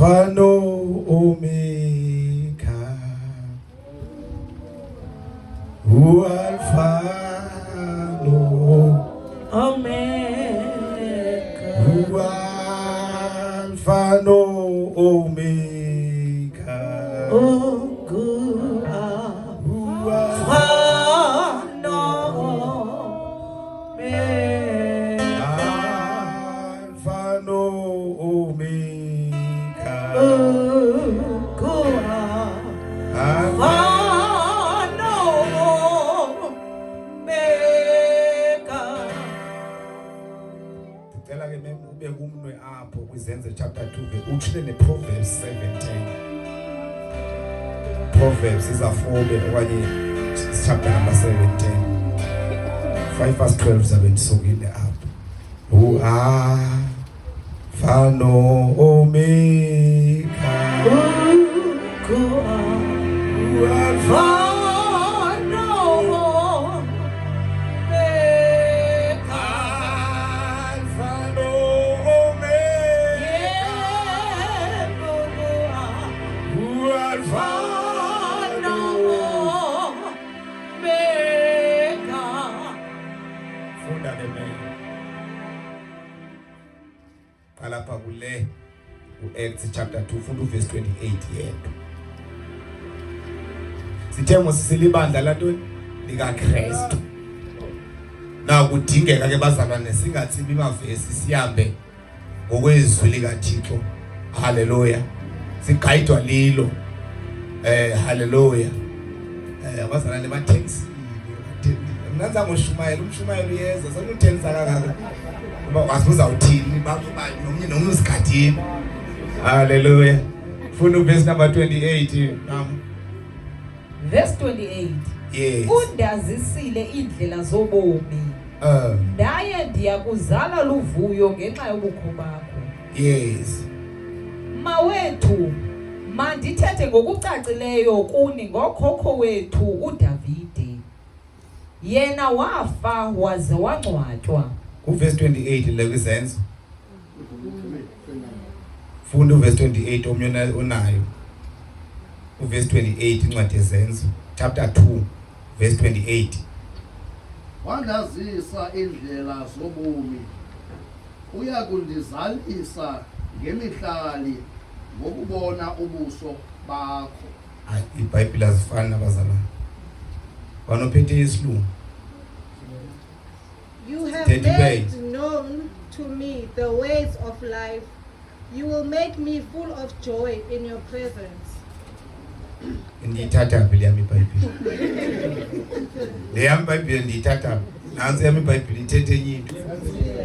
Alfa no Omega. U Alfa no Omega. U Alfa no Omega. Ungu U Alfa no Omega. Alfa no Omega. Ungu Alfa Alfa no Omega. Ndicela ke mem ube kumnwe apho kwizenzo chapter 2 ke utshile neProverbs 7:10. Proverbs izafobe okanye chapter number 7:10. 5 past 12 zabe ndisukile apho. U Alpha no Omega. Ungu U Alpha Alpha no Omega. Alpha no Omega. Yebo, U Alpha no Omega. Funda ke mem. Qala lapha kule uActs chapter 2, funda uverse 28 yedwa. Sithe mosisilibandla lantoni likaKristu. Na kudingeka ke bazalwane singatsibi imavesi, sihambe ngokwezwi likaThixo. Haleluya. Sigayidwa lilo. Haleluya. Abazalwane bathengisile. Mina ngizangoshumayela, umshumayelo uyeza, sekuthengisa kangaka. Uba wazi uzawuthini, bakuba nomnye nomnye usigadini. Haleluya. Funda uverse number 28 nam. Verse 28. Yes. Undazisile indlela zobomi. Ndaye ndiyakuzala luvuyo ngenxa yobukho bakho. Yes. Mawethu, mandithethe ngokucacileyo kuni ngokhokho wethu uDavide. Yena wafa waze wangcwatywa. Uverse 28 le kwizenzo. Funda uverse 28 omnye onayo. Uverse 28 incwadi yezenzo chapter 2 verse 28. Wandazisa indlela zobomi, uya kundizalisa ngemihlali ngokubona ubuso bakho. Hayi, iBhayibhile azifani nabazalwane. Banophethe isilungu. You have 38. made known to me the ways of life. You will make me full of joy in your presence. Ndiyithatha phi le yam iBhayibhile? Le yam iBhayibhile ndiyithatha phi? Nantsi yam iBhayibhile ithethe enye into.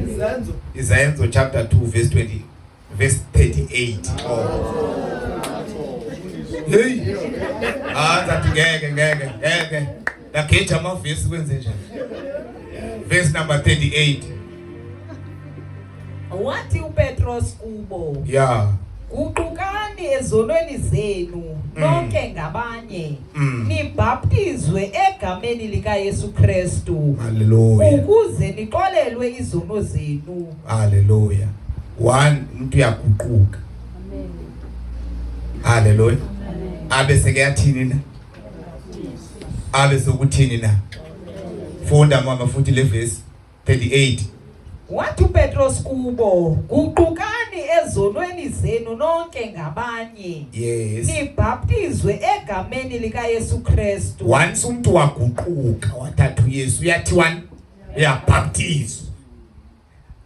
Izenzo. Izenzo chapter 2 verse 20 verse 38. Oh. Hey. Ah, ngathi ngeke ngeke ngeke. Ndageja amavesi, kwenze njani? Verse number 38. Wathi uPetros kubo, "Guqukani ezonweni zenu nonke ngabanye, nibhaptizwe egameni likaYesu Kristu Hallelujah. ukuze nixolelwe izono zenu." Hallelujah. One, umuntu uyaguquka. Hallelujah. Abe sekuyathini na? Abe sekuthini na? Funda mama futhi le verse 38. Wathi uPetros kubo, "Guqukani ezonweni zenu nonke ngabanye, nibhaptizwe egameni likaYesu Kristu." Once umuntu waguquka wathatha uYesu, uyathiwa uyabhaptizwa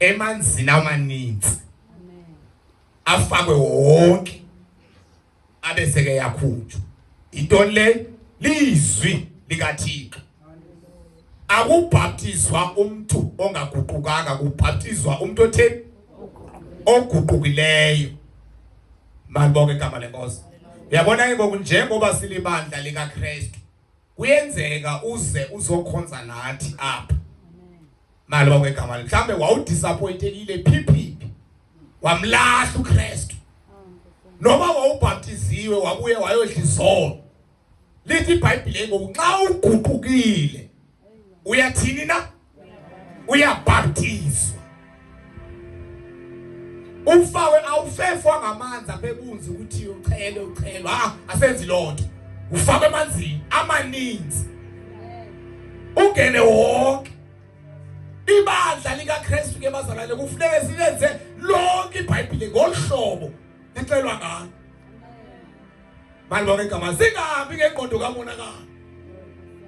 emanzini amaninzi, afakwe wonke, abe seke yakhutshwa. Intoni le? Lizwi likaThixo. Akubhaptizwa umuntu ongaguqukanga, kubhaptizwa umuntu otheni? Oguqukileyo. Malibonke igama lenkosi. Uyabona ke ngoku, njengoba silibandla likaKristu, kuyenzeka uze uzokhonza nathi apha. Malibonke igama. Mhlambe wawudisappointekile phiphi, wamlahla uKristu, noma wawubhaptiziwe, wabuye wayodla izono. Lithi iBhayibhile ngoku, xa uguqukile uyathini na? Uyabhaptizwa. Ufakwe awufefwa ngamanzi apha ebunzi ukuthi uchele uchelwa. Ah, asenzi lonto. Ufakwe emanzini amaninzi. Ungene wonke. Ibandla likaKristu ke bazalwane kufuneka silenze lonke iBhayibhile ngolhlobo licelwa ngalo. Malibonke igama singahambi ngengqondo kamonakalo.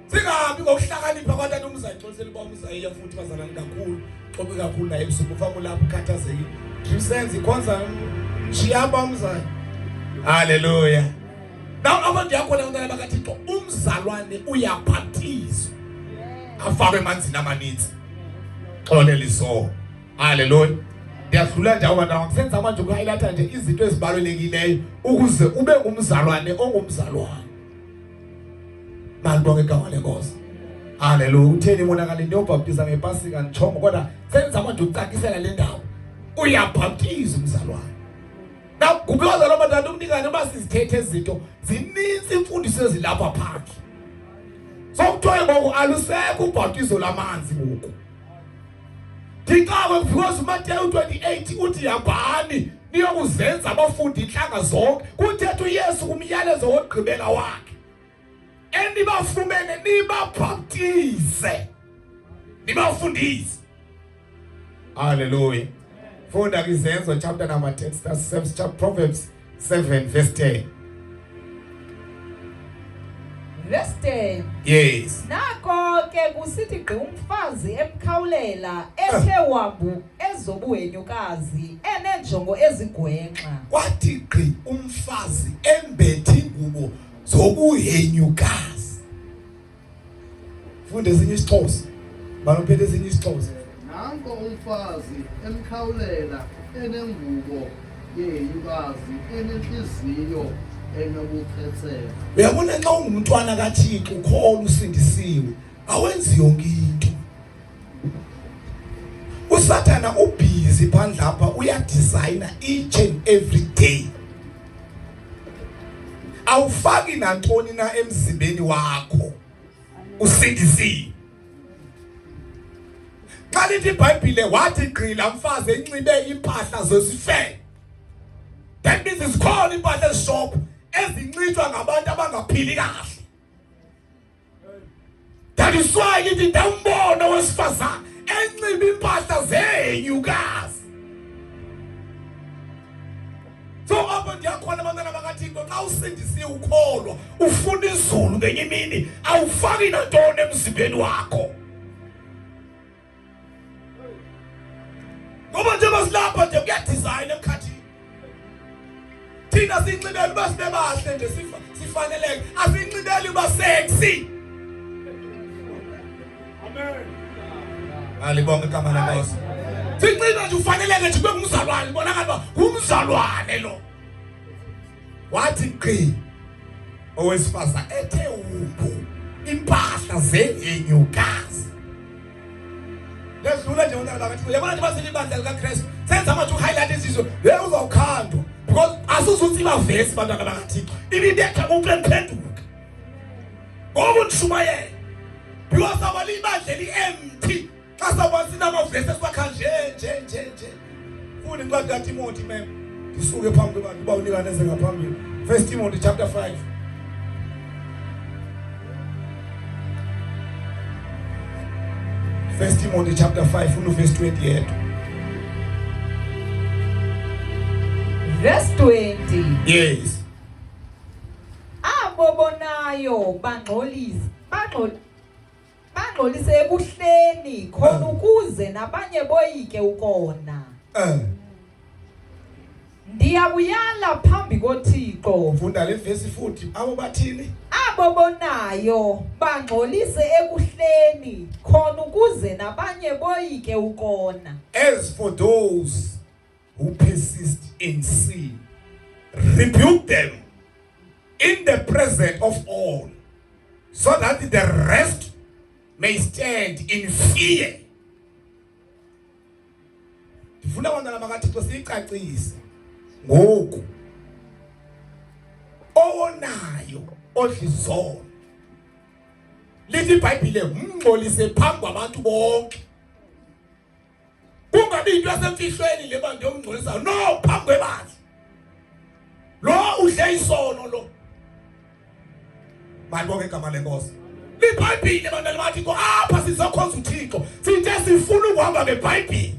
Singahambi ngokuhlakanipha kwatata umzali xolisela uba umzayiya futhi bazalwane kakhulu. Xoxe kakhulu naye ebusuku ufaka ulapho ukhathazekile. Dream sense ikhonza mshiyaba umzali. Hallelujah. Now abantu yakhona abantwana bakaThixo umzalwane uyabhaptizwa. Afakwe emanzini amaninzi. Xolela isono. Haleluya. Ndiyadlula nje abantu ngisenza manje ukuhighlighta nje izinto ezibalulekileyo ukuze ube ngumzalwane ongumzalwane. Malibonge igama lenkosi. Haleluya. Utheni monakala into yobhaptiza ngepasika nditshongo kodwa senza manje ukucakisela le ndawo. Uyabhaptiza umzalwane. Nakubuza lo bantu umnikane uba sizithethe izinto zininzi imfundiso ezilapha phandle. So kuthiwa ngoku alusekho ubhaptizo lamanzi ngoku. Ndixakwe because uMateyu 28 uthi hambani niyokuzenza abafundi intlanga zonke. Kuthetha uYesu kumyalezo wokugqibela wakhe. Enibafumene nibabhaptize. Nibafundise. Hallelujah. Funda kwizenzo chapter number 10 that's chapter Proverbs 7 verse 10. Verse 10. Yes. Nako ke kusithi gqi umfazi emkhawulela ethe wambu ezobuhenyukazi enenjongo ezigwenxa. Kwathi gqi umfazi embethe ingubo zobuhenyukazi. Funda esinye isiXhosa. Balophethe esinye isiXhosa. Nanko umfazi emkhawulela enengubo yehenyukazi enenhliziyo enobuqhetseba. Uyabona xa ungumntwana kaThixo ukholwa usindisiwe awenzi yonke into. uSathana ubhizi phandle apha uyadesigner each and every day. Awufaki nantoni na emzimbeni wakho usindisiwe. Xa lithi iBhayibhile wathi gqila mfazi enxibe impahla zesifebe. That means zikhona impahla ezishop ezinxitshwa ngabantu abangaphili kahle. That is why lithi ndambona wesifazane enxiba impahla zenyukazi. So apho ndiyakhona abantwana bakaThixo xa usindisiwe ukholwa ufuna izulu ngenye imini awufaki nantoni emzimbeni wakho. Ngoba njengoba silapha nje kuyadizayina emkhathini. Thina sinxibela uba sibe bahle nje sifaneleke, asinxibeli uba sexy. Amen. Alibonge igama lenkosi. Sinxibe nje ufaneleke nje kube ngumzalwane, bonakala uba ngumzalwane lo. Wathi gqi owesifazane ethe wumbu impahla zehenyukazi. Ledlula nje wona lakathi uyabona nje basile ibandla likaKristu senza manje uhighlight izizwe hey uzawukhandwa because asuzuthi bavesi bantwana bakaThixo ibibetha kuphenduka ngoba unishumayela because abalibandla eli-empty xa sawuba sinamavesi esiwakha nje nje nje nje funda incwadi kaTimothy mem ndisuke phambi kwebantu uba unikaneze ngaphambili First Timothy chapter 5 First Timothy chapter 5 funda verse 20 yedwa Verse 20. Yes. Abo bonayo bangxolisa bangxol Bangxolise ekuhleni khona eh. ukuze nabanye boyike ukona. Eh. Ndiyakuyala phambi koThixo. Funda le verse futhi. Abo bathini? Abo bonayo bangxolise ekuhleni khona ukuze nabanye boyike ukona. As for those who persist in sin, rebuke them in the presence of all, so that the rest may stand in fear. Ndifuna abantwana bakaThixo siyicacise ngoku owonayo odla izono lithi iBhayibhile mngxolise phambi kwabantu bonke. Ingabi into yasemfihlweni le bantu yokungcolisa no phambi kwebandla. Lo udle isono lo. Malibonge igama lenkosi. LiBhayibhile bantwana bathi ko apha sizokhonza uThixo. Sithe sifuna ukuhamba ngeBhayibhile.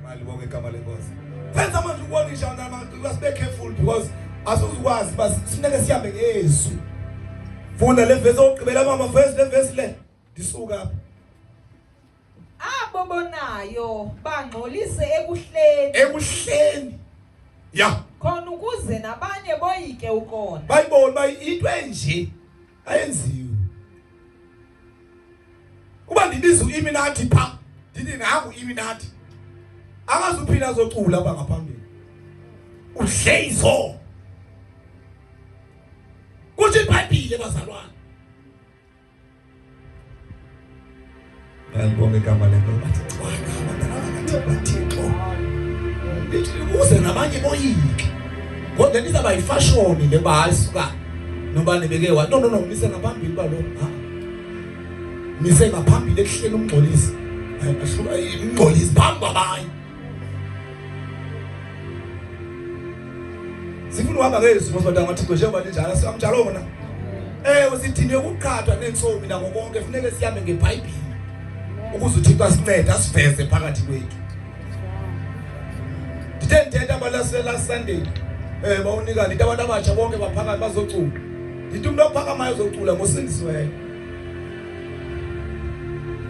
Malibonge igama lenkosi. Senza manje ukubonisha bantwana bathi sibe careful because asizukwazi bas sineke sihambe ngezwi. Funda le verse okugqibela mama verse le verse le. Ndisuka apha. Abo bonayo bangxolise ekuhleni. Ekuhleni. Ya. Khona ukuze nabanye boyike ukona. Bayibona uba into enje ayenziwe. Uba ndibiza uIminathi pha, ndithi nangu uIminathi. Akazuphinda azocula apha ngaphambili. Udle izono. Kuthi iBhayibhile bazalwane. Malibonge igama lenkosi. Bathi cwaka abantwana bakaThixo. Lithi ukuze nabanye boyike. Kodwa lizaba yifashoni le ba hayi suka. Noba nibeke wa no no no mise ngaphambili ba lo. Ha. Mise ngaphambili ekuhleni umngcolisi. Umngcolisi phambi kwabanye. Sifuna uhamba ngezwi mosibantwana kaThixo njengoba linjalo amjalo wona. Ewe sidinwe ukuqhathwa neentsomi nako konke funeke sihambe ngeBhayibhile ukuze uThixo asincede asiveze phakathi kwethu. Ndithe ndithetha abalasele last Sunday eh bawunika ndithi abantu abatsha bonke baphakame bazocula. Ndithi umuntu ophakamayo uzocula ngosindisiweyo.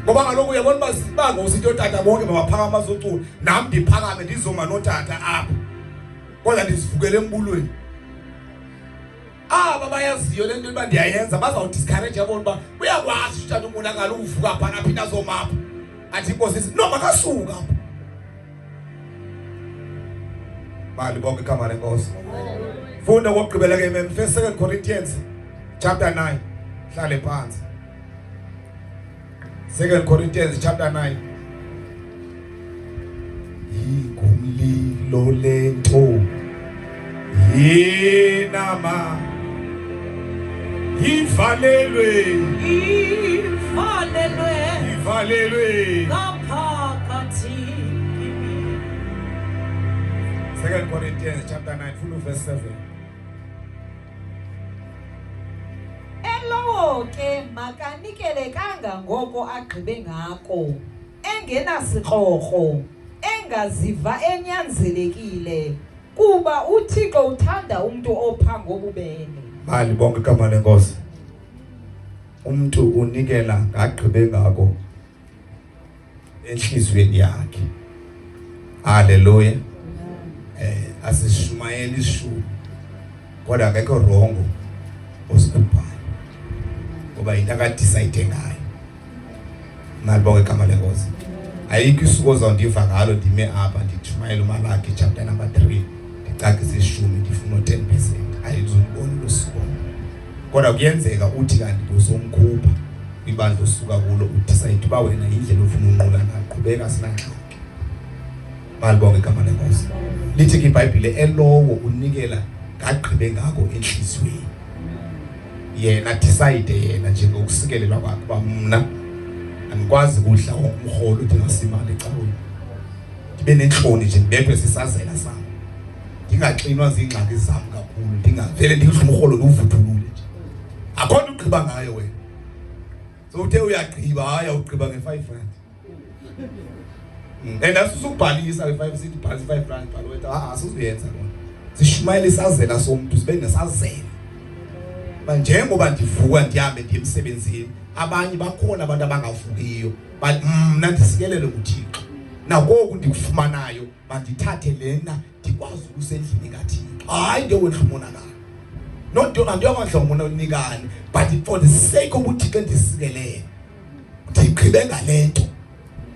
Ngoba kaloku uyabona uba bangozi into yootata bonke mabaphakame bazocula nam ndiphakame ndizoma notata apha kodwa ndizivukele embulweni aba bayaziyo le nto uba ndiyayenza bazawudiscourage yabona uba uyakwazi utata umonakalo ukuvuka phana aphinda azomapha athi inkosi ithi no makasuka apha bali bonke igama lenkosi funda kokugqibela ke mem first second Corinthians chapter 9 hlale phansi Second Corinthians chapter 9 Yingumlilo lento yinama ivalelwe ivalelwe ivalelwe ngaphakathi kimi Second Corinthians chapter 9 funda verse 7 Elowo ke makanikele kangangoko agqibe ngako, engenasikrokro, engaziva enyanzelekile, kuba uThixo uthanda umntu opha ngobubele. Mali bonke igama lenkosi. Umntu unikela ngagqibe ngako enhliziyweni yakhe. Haleluya. Eh asishumayeli ishubu. Kodwa akekho wrong osikhuphayo. Ngoba into akadecide ngayo. Malibonge igama lenkosi. Ayikho isuku ozawundiva ngalo ndime apha ndithumayela uMalaki chapter number 3 ndicacise ishumi ndifuna u-10%. Ayizulibona lo suku. Kodwa kuyenzeka uthi kanti buzomkhupha kwibandla osuka kulo udecide uba wena indlela ofuna unqula ngayo qhubeka sinangxaki. Malibonge igama lenkosi. Lithi ke iBhayibhile elowo unikela ngagqibe ngako enhliziyweni. Yena decide yena nje ngokusikelelwa kwakhe uba mna andikwazi kudla wonke umrholo ndingasimali ecaweni. Ndibe nentloni nje ndibethwe sisazela sam. Ndingaxinwa ziingxaki zam kakhulu ndingavele ndidle umrholo ndiwuvuthulule nje. Akho nto ugqiba ngayo wena. So uthe uyagqiba hayi awugqiba nge-5 rand. And asizukubhalisa ke 5 sithi bhalisa 5 rand bhala wethu ah asizuyenza lona. Sishumayela isazela somuntu sibe nesazela. Ba njengoba ndivuka ndihambe ndiye emsebenzini abanye bakhona abantu abangavukiyo but mna ndisikelele nguThixo. Nakoku ndikufumanayo mandithathe lena ndikwazi ukusendlini kaThixo. Hayi nje wendlu umonakalo. Not andiyokwadla umonanikani but for the sake of uThixo endisikelele. Ndigqibe ngale nto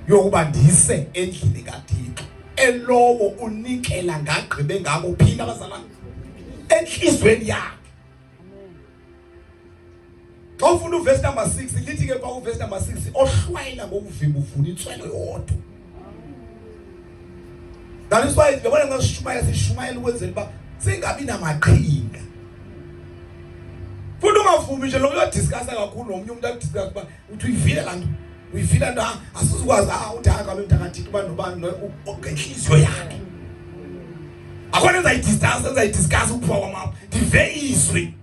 yokuba ndise endlini kaThixo elowo unikela ngagqibe ngako phina abazalwane enhlizweni yakhe xa ufunda uvesi number 6 lithi ke pha uvesi number 6 ohlwayela ngokuvimba uvuna intswelo yodwa That is why yabona nxa sishumayela sishumayela ukwenzela uba singabi namaqhinga futhi ungavumi nje lo uyodiscussa kakhulu nomnye umuntu akudiscuss uba uthi uyivile laa nto. Uyifila nto asizukwazi uthi hayi kabe mntakathixo uba nobani ngenhliziyo yakhe. Akho nto ezayidistance ezayidiscuss ukuphiwa kwamapha. Ndive izwi.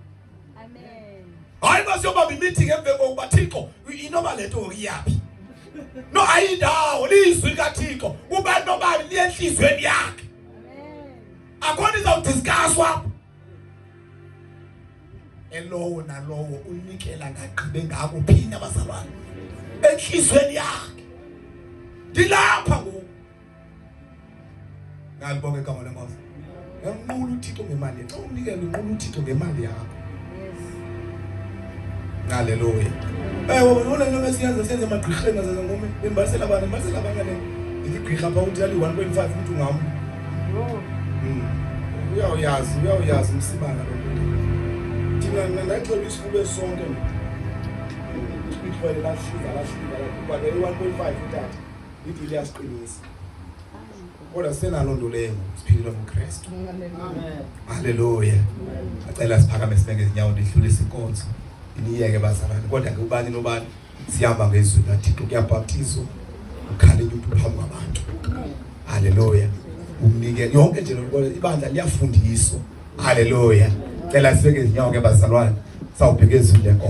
Amen. Hayi uba siyobamba imeeting emveni kokuba Thixo inoba le nto ngoku iyaphi. No ayindawo lizwi likaThixo ubani nobani liye enhliziyweni yakhe. Amen. Akho nto izawudiscusswa apha. Elowo nalowo unikela ngagqibe ngako phina bazalwane enhliziyweni yakhe. Ndilapha ngoku. Ngalibonga igama lenkosi. Uyamnqula uThixo ngemali. Xa umnikela unqula uThixo ngemali yakho. Yes. Haleluya. Ewe ubona into esiyenza senze emagqirheni nazenza ngome bembalisela abantu bembalisela abanye le. Ndithi igqirha pha uthi ali 1.5 umuntu ngam. Uyawuyazi uyawuyazi umsibana lo. Thina mna ndaxela isifuba esonke. Ixhwele lahluza lahluza lahluza 1.5 utata. Lithi liyasiqinisa. Kodwa sinaloo nto leyo siphilile ngoKristu. Amen. Haleluya. Acela siphakame sibeke izinyawo ndihlulise inkonzo. Iniyeke bazalwane kodwa ke ubani nobani sihamba ngezwi kaThixo kuyabhaptizwa ukhalinywa umuntu phambi kwabantu. Haleluya. Umnike yonke nje lo ibandla liyafundiswa. Haleluya. Cela sibeke izinyawo ke bazalwane sawubheka ezwi lenkonzo.